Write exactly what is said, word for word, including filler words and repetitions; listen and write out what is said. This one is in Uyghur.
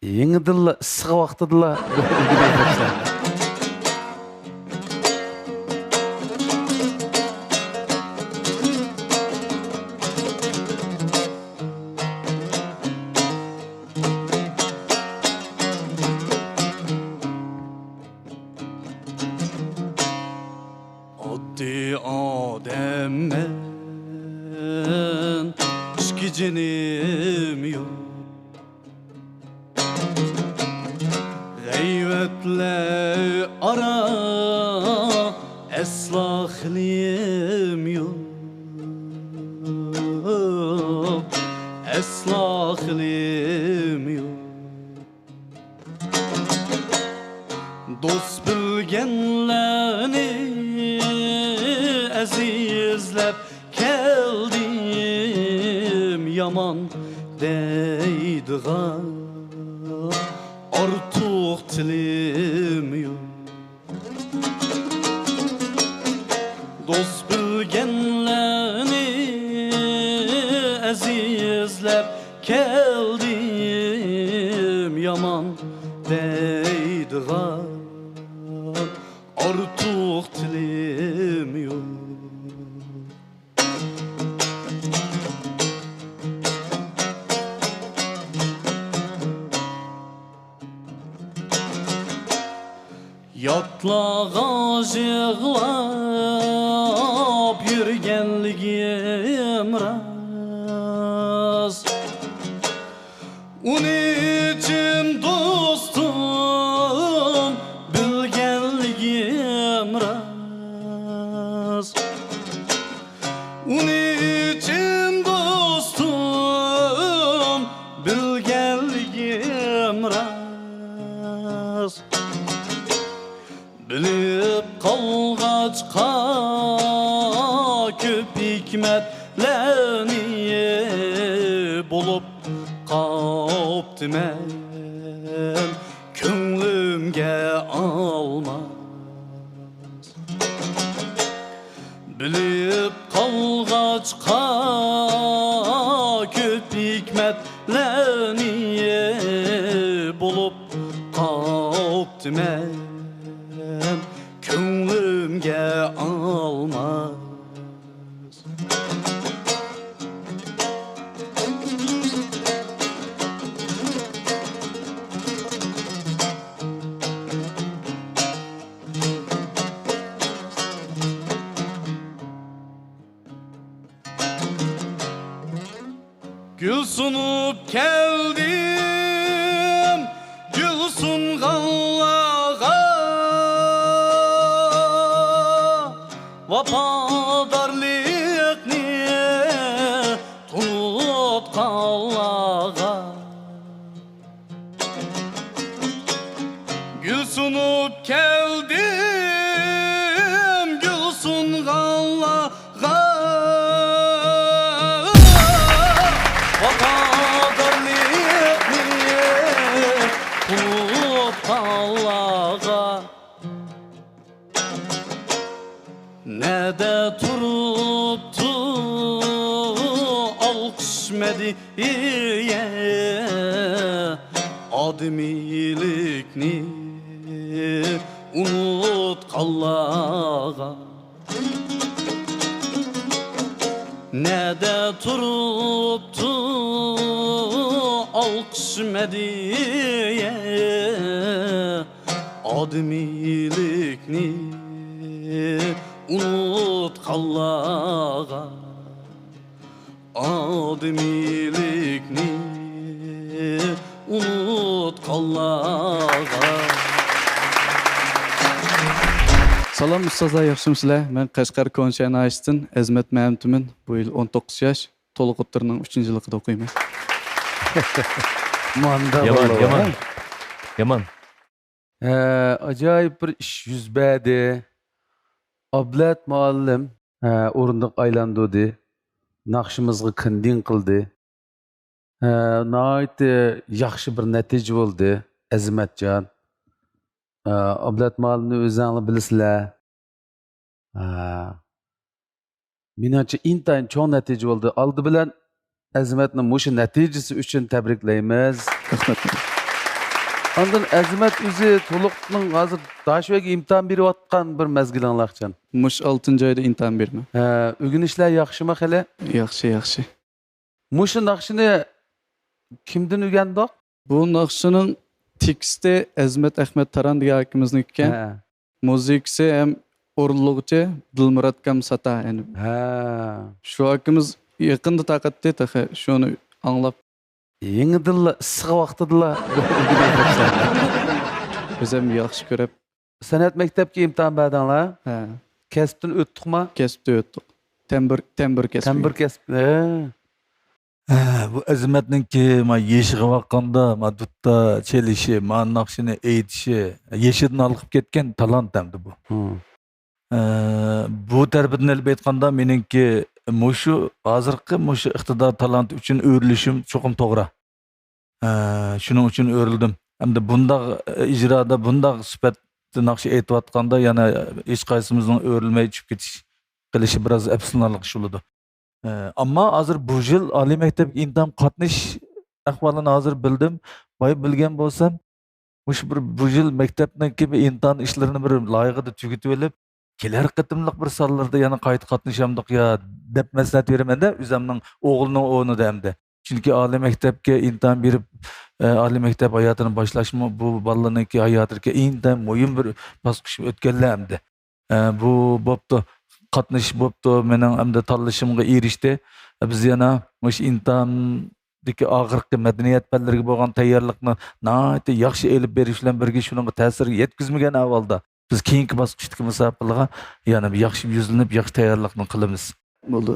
يېڭىدىنلا ئىسسىق ۋاقتىدىلا ئۆگىنەي باشلاندى. ئاددىي ئادەممەن، ئىچكى جېنىم يوق. غەيۋەتلەر ئارا ئەسلا خىلىم يوق، ئەسلا خىلىم يوق. دوست بىلگەنلەرنى ئەزىزلەپ كەلدىم، يامان دەيدىغان ئارتۇق تىلىم يوق. دوست بىلگەنلەرنى ئەزىزلەپ كەلدىم، يامان دەيدىغان ئارتۇق تىلىم يوق. ياتلارغا يىغلاپ يۈرگەنلىكىم راست. ئۇنى چىن دوستۇم بىلگەنلىكىم راست. ئۇنى چىن دوستۇم بىلگەنلىكىم راست. بىلىپ قالغاچقا كۆپ ھېكمەتلەرنى، بولۇپ قاپتىمەن كۆڭلۈمگە ئالماس. بىلىپ قالغاچقا كۆپ ھېكمەتلەرنى، بولۇپ قاپتىمەن كۆڭلۈمگە ئالماس. گۈل سۇنۇپ كەلدىم، گۈل سۇنغانلارغا، ۋاپادارلىقنى تونۇتقانلارغا. گۈل سۇنۇپ كەلدىم، گۈل سۇنغانلارغا، ۋاپادارلىقنى ئۇنتۇپ قالغانلارغا. نەدە تۇرۇپتۇ ئالقىش مەدھىيە، ئادىمىيلىكنى ئۇنتۇتقانلارغا. نەدە تۇرۇپتۇ ئالقىش مەدھىيە، ئادىمىيلىكنى ئۇنتۇتقانلارغا، ئادىمىيلىكنى ئۇنتۇتقانلارغا. سالام ئۇستازلار، ياخشىمۇسىلەر؟ مەن قەشقەر كونا شەھەر ناھىيەسىدىن ئەزىمەت مەمتىمىن. بۇ يىل ئون توققۇز ياش، تولۇق ئوتتۇرىنىڭ ئۈچىنچى يىللىقىدا ئوقۇيمەن. ماندا يامان، بولدى، يامان، ھە؟ يامان. ھە، ئاجايىپ بىر ئىش يۈز بەردى. ئابلەت مۇئەللىم، ھە، ئورۇندۇق ئايلاندۇردى. ناخشىمىزغا كىندىڭ قىلدى. ھە، ناھايىتى ياخشى بىر نەتىجە بولدى، ئەزىمەتجان. ھە، ئابلەت مۇئەللىمنى ئۆزۈڭلار بىلىسىلەر. ھە. مېنىڭچە ئىنتايىن چوڭ نەتىجە بولدى. ئالدى بىلەن ئەزىمەتنى مۇشۇ نەتىجىسى ئۈچۈن تەبرىكلەيمىز. رەھمەت. ئاندىن ئەزىمەت ئۆزى تولۇقنىڭ ھازىر داشۆگە ئىمتىھان بېرىۋاتقان بىر مەزگىلىڭلارچان. مۇشۇ ئالتىنچى ئايدا ئىمتىھان بېرىمەن. ھە، ئۆگىنىشلەر ياخشىمۇ خېلى؟ ياخشى، ياخشى. مۇشۇ ناخشىنى كىمدىن ئۆگەندۇق؟ بۇ ناخشىنىڭ تېكىستى ئەزىمەت ئەخمەت تاران دېگەن ئاكىمىزنىڭكى ئىكەن. ھە. مۇزىكىسى ھەم ئورۇنلىغۇچى دىلمۇرات كام ساتا، يەنى. ھە. شۇ ئاكىمىز يېقىندا تارقاتتى، تېخى شۇنى ئاڭلاپ. يېڭىدىنلا، ئىسسىق ۋاقتىدىلا. ئۆزۈم ياخشى كۆرۈپ. سەنئەت مەكتەپكە ئىمتىھان بەردىڭلار؟ ھە. كەسىپتىن ئۆتتۇقما؟ كەسىپتىن ئۆتتۇق. تەمبۇر، تەمبۇر كەسپى. تەمبۇر كەسپى. ھە. ھە، بۇ ئەزىمەتنىڭكى ما يېشىغا باققاندا، ما دۇتتا چېلىشى، ما ناخشىنى ئېيتىشى، يېشىدىن ھالقىپ كەتكەن تالانت ئەمدى بۇ. ھە. ئە، بۇ تەرىپىدىن ئېلىپ ئېيتقاندا، مېنىڭكى مۇشۇ ھازىرقى مۇشۇ ئىقتىدار، تالانت ئۈچۈن ئۆرۈلۈشۈم چوقۇم توغرا. ئە، شۇنىڭ ئۈچۈن ئۆرۈلدۈم. ئەمدى بۇنداق ئىجرادا، بۇنداق سۈپەتتە ناخشا ئېيتىۋاتقاندا، يەنە ھېچقايسىمىزنىڭ ئۆرۈلمەي چۈشۈپ كېتىش قىلىشى بىراز ئەپسۇسلىنارلىق ئىش بولىدۇ. ئە، ئەمما ھازىر بۇ يىل ئالىي مەكتەپكە ئىمتىھان قاتنىشىش ئەھۋالىنى ھازىر بىلدىم. بايا بىلگەن بولسام، مۇشۇ بىر بۇ يىل مەكتەپنىڭكى بىر ئىمتىھان ئىشلىرىنى بىر لايىھىدا تۈگىتىۋېلىپ، كېلەر قېتىملىق بىر سانلىرىدا يەنە قايتا قاتنىشامدۇق يا دەپ مەسلىھەت بېرىمەن-دە، ئۆزۈمنىڭ ئوغلۇمنىڭ ئورنىدا ئەمدى. چۈنكى ئالىي مەكتەپكە ئىمتىھان بېرىپ، ئە، ئالىي مەكتەپ ھاياتىنى باشلاشمۇ بۇ بالىلارنىڭكى ھاياتىدىكى ئىنتايىن مۇھىم بىر باسقۇچ ئۆتكەنلەر ئەمدى. ئە، بۇ بوپتۇ، قاتنىشىش بوپتۇ، مېنىڭ ئەمدى تاللىشىمغا ئېرىشتى. بىز يەنە مۇشۇ ئىمتىھاندىكى ئاخىرقى مەدەنىيەت پەنلىرىگە بولغان تەييارلىقنى ناھايىتى ياخشى ئېلىپ بېرىش بىلەن بىرگە، شۇنىڭغا تەسىر يەتكۈزمىگەن ئەھۋالدا، بىز كېيىنكى باسقۇچتىكى مۇسابىقىلەرگە يەنە بىر ياخشى يۈزلىنىپ، ياخشى تەييارلىقنى قىلىمىز. بولدى.